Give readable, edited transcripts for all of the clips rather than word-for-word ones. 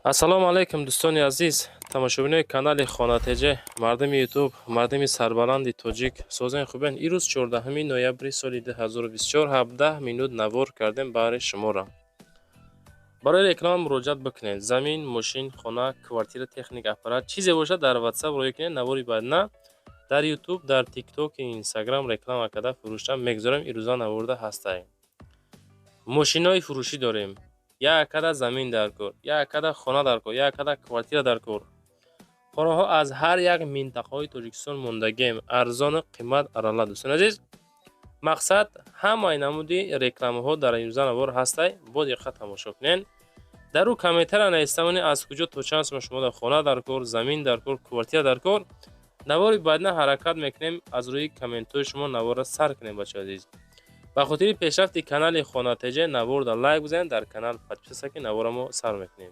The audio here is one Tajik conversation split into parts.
Ассалому алайкум, дӯстони азиз, тамошобинои канали Хона ТЖ, мардуми Ютуб, мардуми сарбаланди тоҷик, созен, хубен? Ирӯз 14 ноябри соли 2024, 17 минут навор кардем баҳри шуморо. Барои реклама муроҷиат бикунед. Замин, мошин, хона, квартира, техника, аппарат, чизе бошад, дар WhatsApp роӣ кунед. Навори баъдна дар Ютуб, дар ТикТок, Инстаграм реклама карда фурӯшта мегузорем. Ирӯза наворда ҳастаем. Мошинои фурӯшӣ дорем. Як када замин дар кор, як када хона дар кор, як када квартира дар кор. Хонаҳо аз ҳар як минтақаҳои Тоҷикистон мондагием, арзону қимат арала. Дӯстони азиз, мақсад, ҳамаи намуди рекламаҳо дар имрӯза навор ҳастай, бо диққат тамошо кунед. Дар ӯ комментария навистамонед, аз куҷо то чанд сума шумо дар хона дар кор, замин дар кор, квартира дар кор. Навори баъдна ҳаракат мекунем, аз рӯи комментҳои шумо наворро сар кунем. Бачаи азиз, ба хотири пешрафти канали Хона ТЖ наворда лайк бизанед, дар канал подписаться, ки навора мо сар мекунем.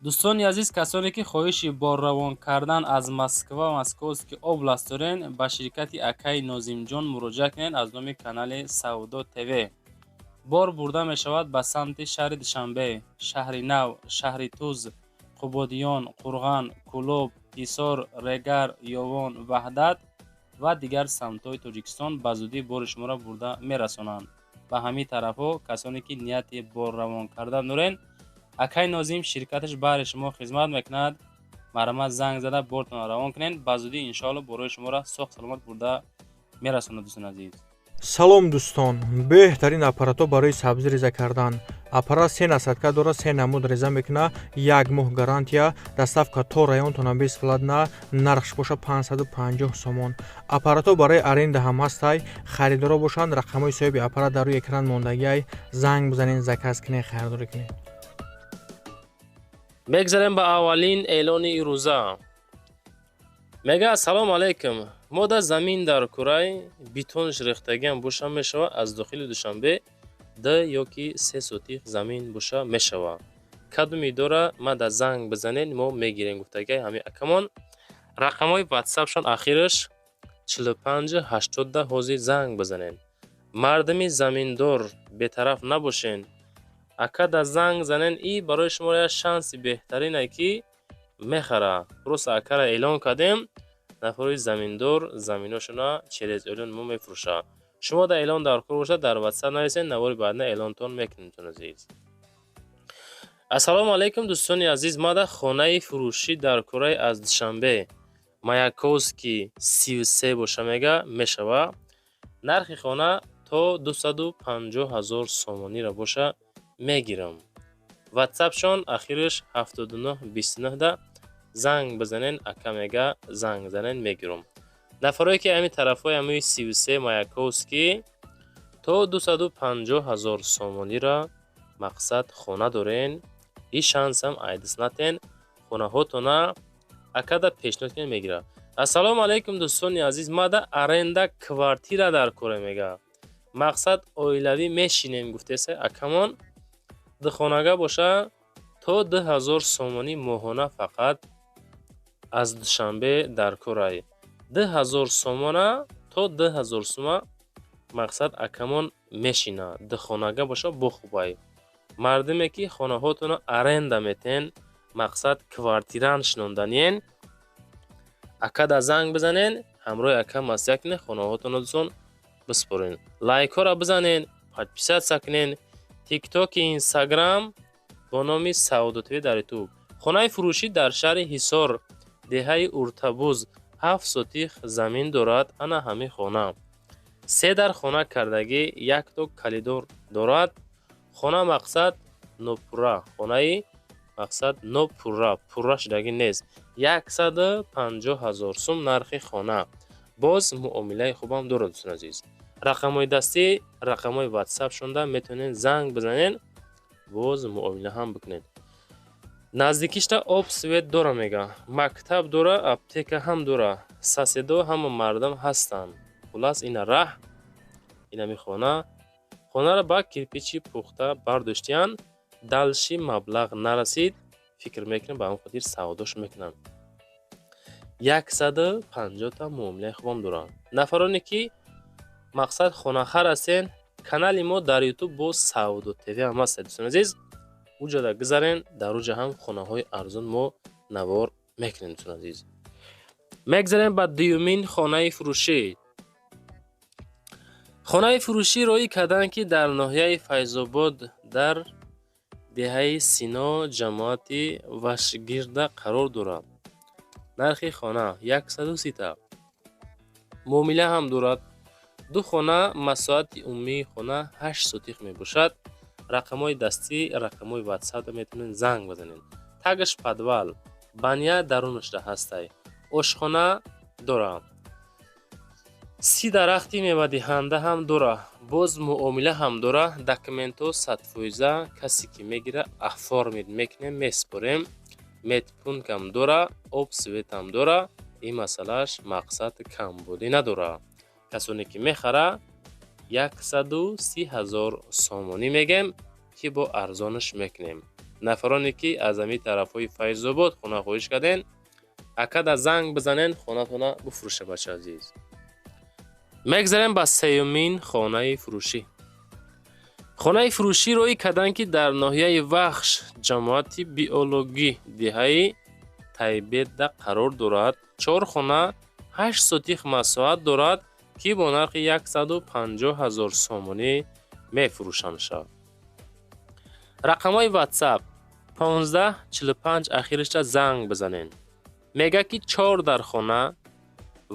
Дӯстони азиз, касоне ки хоҳиши борравон кардан аз Москва, Московский область дорен, ба ширкати акаи Нозимҷон муроҷиат кунед. Аз номи канали Савдо ТВ бор бурда мешавад ба самти шаҳри Душанбе, Шаҳри Нав, Шаҳри Туз, Қубодиён, Қурған, Кӯлоб, Ҳисор, Регар, Ёвон, Ваҳдат ва дигар самтҳои Тоҷикистон. Ба зудӣ бори шуморо бурда мерасонанд ба ҳамин тарафҳо. Касоне ки нияти борравон кардан дорен, акаи Нозим ширкаташ баҳри шумо хизмат мекунад. Марҳамат, занг зада бортонро равон кунед. Ба зудӣ, иншоалло, борои шуморо соғ саломат бурда мерасонад, дӯстони азиз. Салом, дӯстон! Беҳтарин аппаратҳо барои сабзӣ реза кардан. Аппарат се насадка дорад, се намуд реза мекунад, як моҳ гарантия, доставка то районтона бесплатно, нархш боша 550 сомон. Аппаратҳо барои аренда ҳам ҳастай. Харидоро бошанд, рақамҳои соҳиби аппарат дар рӯи экран мондагиай, занг бизанед, заказ кунед, харидорӣ кунед. Мегзарем ба аввалин эълони ирӯза. Мега: «Ассалому алайкум, мо дар замин дар курай, бетонш рехтагиам боша мешава. Аз дохили Душанбе 2 ё ки 3 сотих замин боша мешава. Кадоми дора, ма да занг бизанед, мо мегирем», гуфтагиай ҳамин акамон. Рақамҳои ватсапшон ахираш 45 80. Ҳозир занг бизанед. Мардуми заминдор, бетараф набошен, ака да занг занен. И барои шумо як шанси беҳтарине, ки мехара. Просто акара эълон кардем, нафарои заминдор заминошона через эълон мо мефурӯшад. Шумо дар эълон дар кор бошад, дар ватсап нависед, навори баъдна эълонтон мекунем. Дӯстони азиз, ассалому алайкум, дӯстони азиз, ма дар хонаи фурӯшӣ дар кораи аз Душанбе, Маяковский 33 боша, мега, мешава. Нархи хона то 250 000 сомониро боша мегирам. Ватсапшон ахираш 79 29, да занг бизанен. Ака мега, занг занен, мегирам. Нафарое ки ҳамин тарафҳои ҳамои 33 Маяковский то 250 000 сомонира мақсад хона дорен, и шансам айдис натен, хонаҳотона акада пешниҳод кунед, мегирад. Ассалому алайкум, дӯстони азиз, мада аренда квартира дар коре, мега. Мақсад, оилавӣ мешинем, гуфтеса акамон. Духонага боша, то 2000 сомонӣ моҳона фақат аз Душанбе дар корай. 2000 сомона, то 2000 сума мақсад акамон мешина. Духонага боша, бо хубай. Мардуме ки хонаҳотонро аренда метен, мақсад, квартиран шинонданиен, акада занг бизанен, ҳамроҳи ака маслиҳат кунед, хонаҳотонро, дӯстон, биспорен. Лайкҳоро бизанен, подписаться кунен. Тиктоки, Инстаграм бо номи Савдо ТВ дар Ютуб. Хонаи фурӯшӣ дар шаҳри Ҳисор, деҳаи Уртабуз, 7 сотих замин дорад. Ана ҳамин хона се дар хона кардагӣ, якто коридор дорад. Хона, мақсад, нопурра, хонаи, мақсад, нопурра, пурра шудагӣ нест. 150 000 сум нархи хона, боз муомилаи хубам дорад. Дӯстони азиз, рақамҳои дастӣ, рақамҳои ватсап шонда метавонед занг бизанед, боз муомила ҳам бикунед. Наздикишта об, свет дора, мега, мактаб дора, аптека ҳам дора, соседо ҳама мардум ҳастанд. Хулас, ина раҳ, инами хона. Хонаро ба кирпичи пухта бардоштиянд, дальше маблағ нарасид, фикр мекунам, ба ҳамин хотир савдош мекунанд. 150-та муомилаи хубам доранд. Нафароне ки Мақсад, хонахар ҳастен. Канали мо дар Ютуб бо Савдо ТВ ҳам ҳаст, дӯстони азиз. Уҷода гузарен, дар уҷа ҳам хонаҳои арзон мо навор мекунем, дӯстони азиз. Мегзарем ба дуюмин хонаи фурӯшӣ. Хонаи фурӯшӣ роӣ карданд, ки дар ноҳияи Файзобод, дар деҳаи Сино, ҷамоати Вашгирда қарор дорад. Нархи хона 130-та, муомила ҳам дорад. Ду хона, масоҳати умумии хона 8 сотих мебошад. Рақамҳои дастӣ, рақамҳои Ватсап, метавонед занг бизанед. Тагаш подвал, баня дарунашда ҳастай, ошхона дорад, 30 дарахти мевадиҳанда ҳам дора, боз муомила ҳам дора. Документҳо 100%. Касе ки мегира, оформить мекунем, месупорем. Медпунктам дора, об, светам дора. Ин масъалааш, мақсад, камбудӣ надора. Касоне ки мехара, 130 000 сомонӣ мегем, ки бо арзонаш мекунем. Нафароне ки аз ҳамин тарафҳои Файзобод хона хоҳиш карден, акада занг бизанен, хонатона бифурӯша, бача азиз. Мегзарем ба сеюмин хонаи фурӯшӣ. Хонаи фурӯшӣ роӣ карданд, ки дар ноҳияи Вахш, ҷамоати Биологӣ, деҳаи Тайбедда қарор дорад. Чор хона, 8 сотих масоҳат дорад, ки бо нархи 150 000 сомонӣ мефурӯшанд. Рақамҳои Ватсап 15 45 ахирашда занг бизанед. Мегӯяд, ки чор дар хона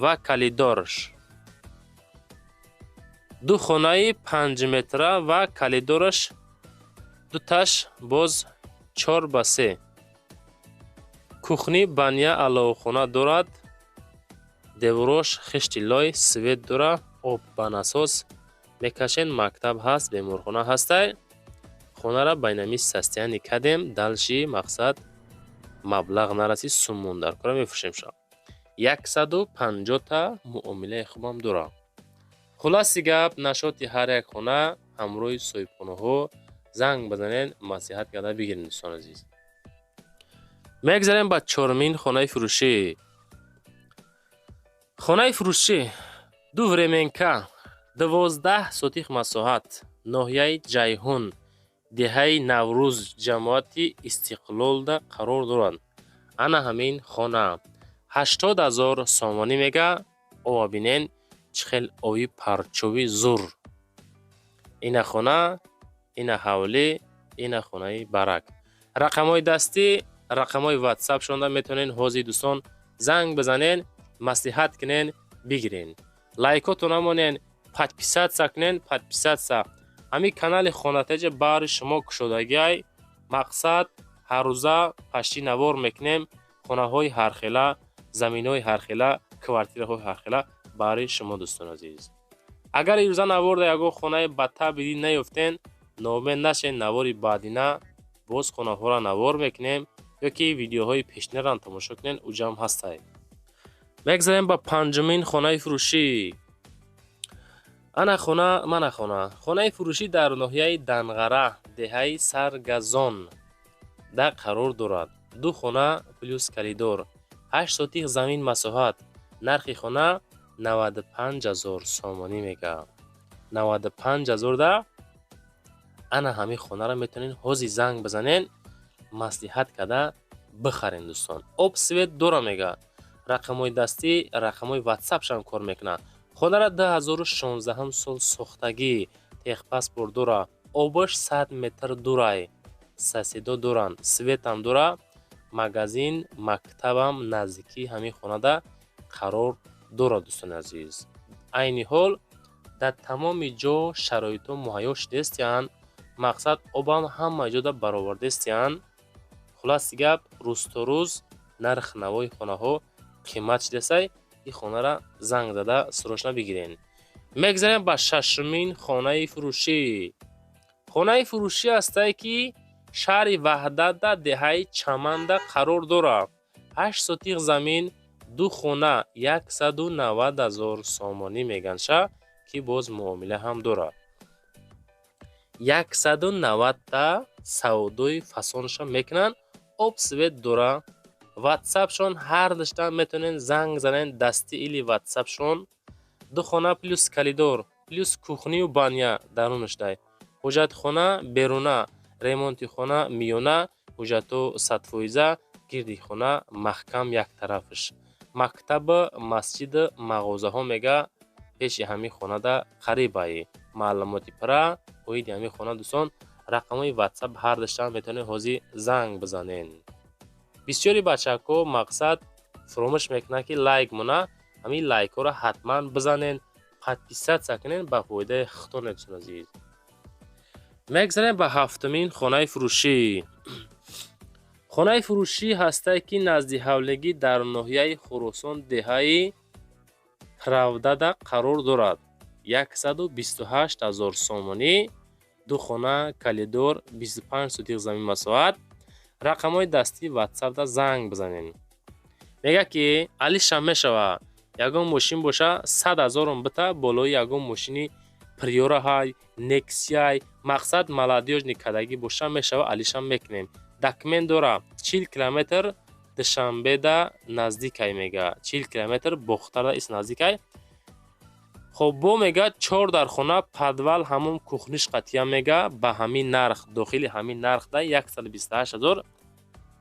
ва калидорш, ду хонаи 5 метра ва калидораш, дуташ боз 4 ба 3, кухни, баня, аловхона дорад, деворош хишти лой, свет дора, об ба насос мекашен, мактаб ҳаст, беморхона ҳастай. Хонара байнами состояние кардем, дальше, мақсад, маблағ нарасид, суммон дар кора мефурӯшем ша. 150-та муомилаи хубам дорад. Хулоси гап, нашоти ҳар як хона ҳамроҳи соҳибхонаҳо занг бизанед, маслиҳат карда бигиред, дӯстони азиз. Мегзарем ба чорумин хонаи фурӯшӣ. Хонаи фурӯшӣ ду временка, 12 сотих масоҳат, ноҳияи Ҷайҳун, деҳаи Наврӯз, ҷамоати Истиқлолда қарор дорад. Ана ҳамин хона 80 000 сомонӣ мега. Ова бинен, чӣ хел ови парчови зур. Ина хона, ина ҳавлӣ, ина хонаи барак. Рақамҳои дастӣ, рақамҳои Ватсап шонда метавонед ҳозир, дӯстон, занг бизанен, маслиҳат кунен, бигирен. Лайкото намонен, подписаться кунен, подписаться. Ҳамин канали Хонатаҷа баҳри шумо кушодагиай. Мақсад, ҳаррӯза пашти навор мекунем, хонаҳои ҳархела, заминҳои ҳархела, квартираҳои ҳархела баҳри шумо, дӯстони азиз. Агар ирӯза наворда ягон хонаи ба табъи наёфтен, ноумед нашед. Навори баъдина боз хонаҳоро навор мекунем ё ки видеоҳои пешинарам тамошо кунед, уҷам ҳастай. Мегзарем ба панҷумин хонаи фурӯшӣ. Ана хона, мана хона. Хонаи фурӯшӣ дар ноҳияи Данғара, деҳаи Саргазон да қарор дорад. Ду хона плюс коридор, 8 сотих замин масоҳат. Нархи хона 95 000 сомонӣ мега. 95 000 да ана ҳамин хонаро метавонед ҳозир занг бизанед, маслиҳат карда бихарен, дӯстон. Об, свет дора мега. Рақамҳои дастӣ, рақамҳои Ватсапшам кор мекунад. Хонара 2016 сол сохтагӣ, техпаспорт дора, обаш 100 метр дурай, соседо доранд, светам дора, магазин, мактабам наздикии ҳамин хонада қарор дорад, дӯстони азиз. Айни ҳол дар тамоми ҷо шароитҳо муҳайё шудестиянд. Мақсад, обам ҳама ҷода баровардестиянд. Хулоси гап, рӯз то рӯз нархи навои хонаҳо қимат шудесай. Ин хонара занг зада, срочно бигирен. Мегзарем ба шашумин хонаи фурӯшӣ. Хонаи фурӯшӣ ҳастае, ки шаҳри Ваҳдатда, деҳаи Чаманда қарор дорад. 8 сотих замин, ду хона, 190 000 сомонӣ меган ша, ки боз муомила ҳам дорад. 190-та савдои фасонашон мекунанд. Об, свет дора. Ватсапшон ҳар дашта метавонед занг занед, дастӣ или Ватсапшон. Ду хона плюс коридор. Плюс кухню баня дарунашдай. Ҳоҷатхона беруна, ремонти хона миёна, ҳуҷҷатҳо 100%, гирди хона маҳкам яктарафаш. Мактаб, масҷиду мағозаҳо, мега, пеши ҳамин хонада қарибай. Маълумоти пурра оиди ҳамин хона, дӯстон, рақамҳои Ватсап ҳар даштан метавонед ҳозир занг бизанед. Бисёри бачаҳако, мақсад, фуромӯш мекунанд, ки лайк мона. Ҳамин лайкҳоро ҳатман бизанед, подписаться кунед, ба фоидаи худтон, дӯстон азиз. Мегзарем ба ҳафтумин хонаи фурӯшӣ. Хонаи фурӯшӣ ҳастае, ки назди ҳавлигӣ дар ноҳияи Хуросон, деҳаи Правдада қарор дорад. 128 000 сомонӣ, ду хона, коридор, 25 сотих замин масоҳат. Рақамҳои дастии Ватсапда занг бизанед. Мегӯяд, ки алишам мешава. Ягон мошин боша, 100 ҳазорум бита болои ягон мошини Приораҳай, Нексияй, мақсад, молодёжный кадагӣ боша, мешава, алишам мекунем. Документ дора, 40 километр Душанбеда наздикай, мега, 40 километр Бохтарда ис наздикай. Хоб, бо мега, чор дар хона, подвал, ҳамон кухниш қатия, мега, ба ҳамин нарх, дохили ҳамин нархда, 128 000,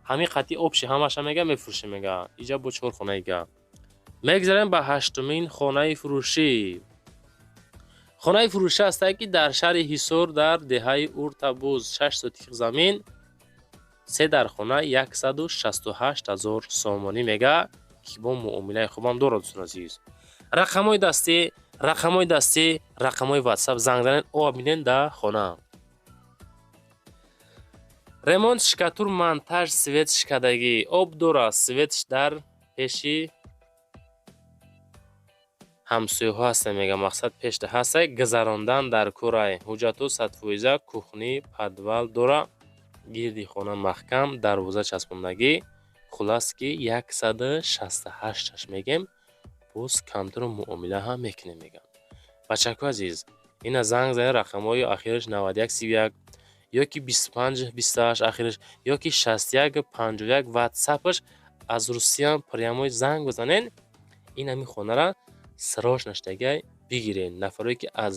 ҳамин қати общий ҳамаша, мега, мефурӯшем, мега. Иҷа бо чор хонаига. Мегзарем ба ҳаштумин хонаи фурӯшӣ. Хонаи фурӯшӣ ҳастае, ки дар шаҳри Ҳисор, дар деҳаи Уртабуз, 6 сотих замин, се дар хона, 168 000 сомонӣ, мега, ки бо муомилаи хубам дорад, дӯстон азиз. Рақамҳои дастӣ, рақамҳои дастӣ, рақамҳои Ватсап, занг занед, бинед дар хона. Ремонт, штукатур, монтаж, свет шикадагӣ, об дорад, светш дар пеши ҳамсояҳо ҳаста, мега, мақсад, пешда ҳастай, гузарондан дар кӯрай. Ҳуҷҷатҳо 100%, кухни, подвал дора, гирди хона маҳкам, дарвоза часпондагӣ. Хуллас, ки 168-аш мегем, боз камтару муомила ҳам мекунем, мегӯям. Бачакҳои азиз, ина занг занед, рақамҳои ахираш 9131 ё ки 2528 ахираш, ё ки 6151 Ватсапаш, аз Русияам прямой занг бизанед. Ин ҳамин хонара срочно штагай бигиред. Нафарое, ки аз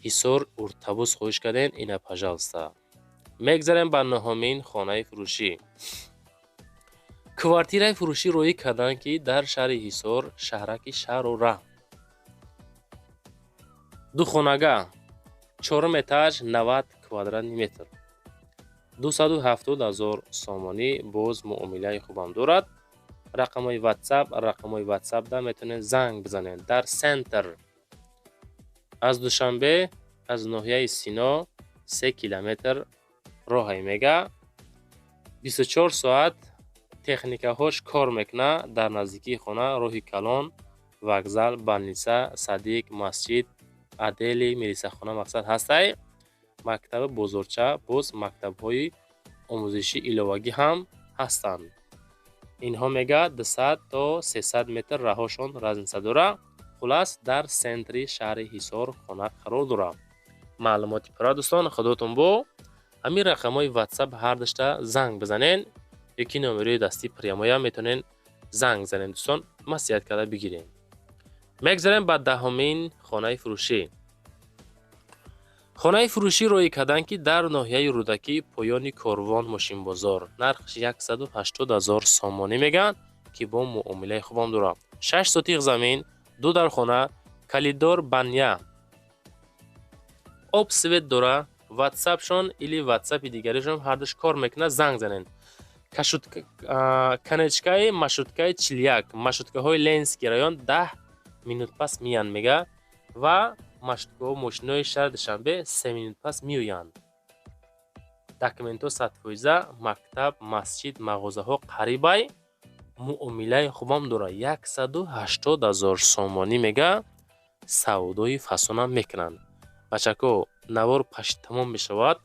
Ҳисор, Уртабуз хоҳиш кардем, ина, пожалуйста. Мегзарем ба нуҳумин хонаи фурӯшӣ. Квартираи фурӯшӣ роӣ карданд, ки дар шаҳри Ҳисор, шаҳраки Шарора, духонага, чорум этаж, 90 квадратный метр, 270 000 сомонӣ, боз муомилаи хубам дорад. Рақамҳои Ватсап, рақамҳои Ватсапда метавонед занг бизанед. Дар центр аз Душанбе, аз ноҳияи Сино 3 километр роҳае, мега. 24 соат техникаҳош кор мекунад. Дар наздикии хона роҳи калон, вокзал, больница, садик, масҷид, отдели милисахона, мақсад, ҳастай. Мактаби, бозорча, боз мактабҳои омӯзишии иловагӣ ҳам ҳастанд. Инҳо, мега, 200 то 300 метр раҳошон разница дорад. Хуллас, дар центри шаҳри Ҳисор хона қарор дорад. Маълумоти пурра, дӯстон, худотон бо ҳамин рақамҳои Ватсап ҳар дашта занг бизанед ёки номерои дастии прямоям метавонед занг занед, дӯстон, маслиҳат карда бигирем. Мегзарем ба 10-умин хонаи фурӯшӣ. Хонаи фурӯшӣ роӣ карданд, ки дар ноҳияи Рӯдакӣ, поёни Корвон, мошинбозор, нархаш 180 000 сомонӣ мегӯянд, ки бо муомилаи хубам дорад. 6 сотих замин, ду дархона, коридор, баня, об, свет дора. Ватсапшон или ватсапи дигаришон ҳардуш кор мекунад, занг занед. Конечкаи маршруткаи 41, маршруткаҳои Ленинский район 10 минут пас меянд, мега, ва маршруткаҳо, мошинои шаҳри Душанбе 3 минут пас меоянд. Документҳо 100%, мактаб, масҷид, мағозаҳо қарибай, муомилаи хубам дорад. 180 000 сомонӣ, мега, савдои фасонам мекунанд. Бачако, навор пашти тамом мешавад.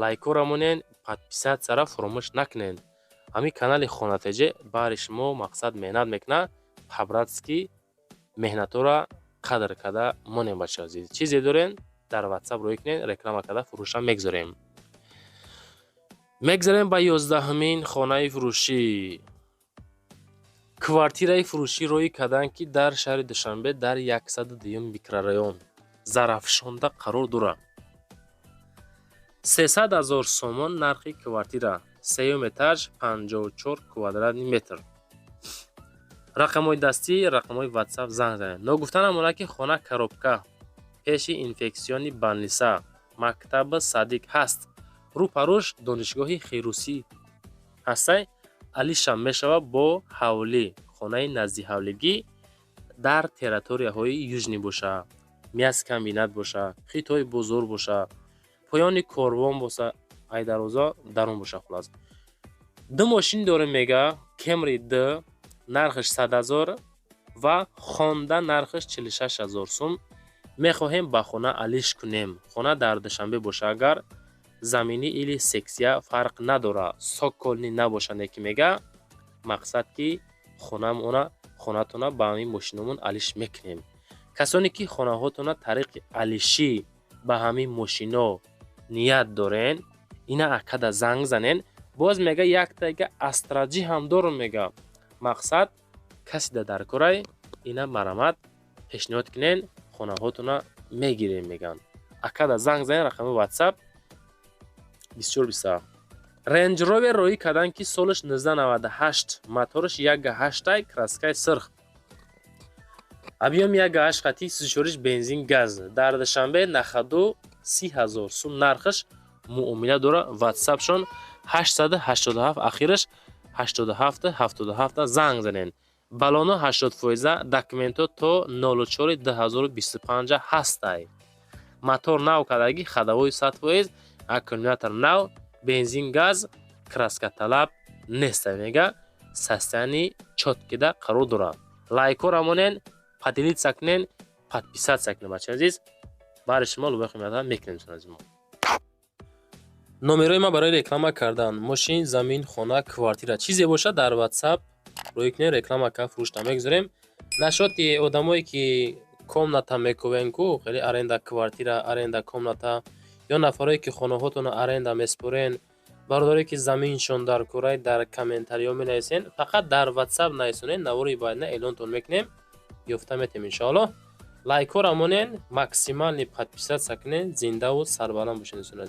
Лайкҳоро монед, подписатьсяро фуромӯш накунед. Ҳамин канали Хонатеҷе баҳри шумо, мақсад, меҳнат мекунад. По-братски меҳнатҳоро қадр карда монем. Бачаҳо азиз, чизе дорем, дар Ватсап рӯй кунед, реклама карда фурӯша мегзорем. Мегзарем ба 11-умин хонаи фурӯшӣ. Квартираи фурӯшӣ роӣ карданд, ки дар шаҳри Душанбе, дар 102-юм микрорайон. Зарафшонда қарор дорад. 300 000 сомон нархи квартира, сеюм этаж, 54 квадратный метр. Рақамҳои дастӣ, рақамҳои Ватсап, занг занед. Ногуфта намонад, ки хона коробка, пеши инфекционный больница, мактаба, садик ҳаст, рӯпарӯш донишгоҳи хирусӣ ҳастай. Алишам мешавад бо ҳавлӣ, хонаи наздиҳавлигӣ дар территорияҳои Южный боша, мясокомбинат боша, Хитои бозор боша, поёни корвон боша, айдарвоза дарун боша. Хулас, ду мошин дорем, мега, Кемри д, нархаш 100 000 ва Хонда, нархаш 46 000 сум. Мехоҳем ба хона алиш кунем. Хона дар Душанбе боша, агар заминӣ или секция, фарқ надорад, цокольный набошанде ки, мега, мақсад ки хонамона, хонатона ба ҳамин мошиномон алиш мекунем. Касоне ки хонаҳотона тариқи алишӣ ба ҳамин мошино ният дорен, ина акада занг занен. Боз мега, яктага Астраҷи ҳам дорум, мега. Мақсад, касида дар корай, ина марамат пешниҳод кунен, хонаҳотона мегирем, мегӯянд. Акада занг занен, рақами Ватсап 2427. Рендж Ровер роӣ карданд, ки солаш 1998, мотораш 1.8, краскаи сирх, объёми 1.8 хати сӯзишвориш бензин, газ, дар Душанбе на ходу 30 000 сум нархаш, муомила дора. Ватсапшон 887, ахираш 87 77, занг занен. Балоно 80%, документҳо то 04 2025 ҳастай. Мотор нав кардагӣ, ходовой 100%, аккумулятор нав, бензин, газ, краска талаб неста, мега. Состояние чёткий да қарор дорад. Лайкҳоро монен, поделиться кунен, подписаться кунен. Бачаи азиз, баъри шумо лубои химията мекунем. Дӯстони азиз, номерои ман барои реклама кардан мошин, замин, хона, квартира, чизе бошад, дар Ватсап рӯй кунем, реклама кард, фурӯшта мегузорем. Нашод ки одамое ки комната мекӯвен ку, хеле аренда квартира, аренда комната, ё нафарое ки хонаҳотонро аренда меспорен, бародарое ки заминшон дар курай, дар комментариҳо менависен. Фақат дар Ватсап нависонед, навори баъдина эълонтон мекунем, ёфта метем, иншоаллоҳ. Лайкҳоро монен, максимальный подписаться кунен. Зиндаву сарбаланд бошед, дӯстони азиз.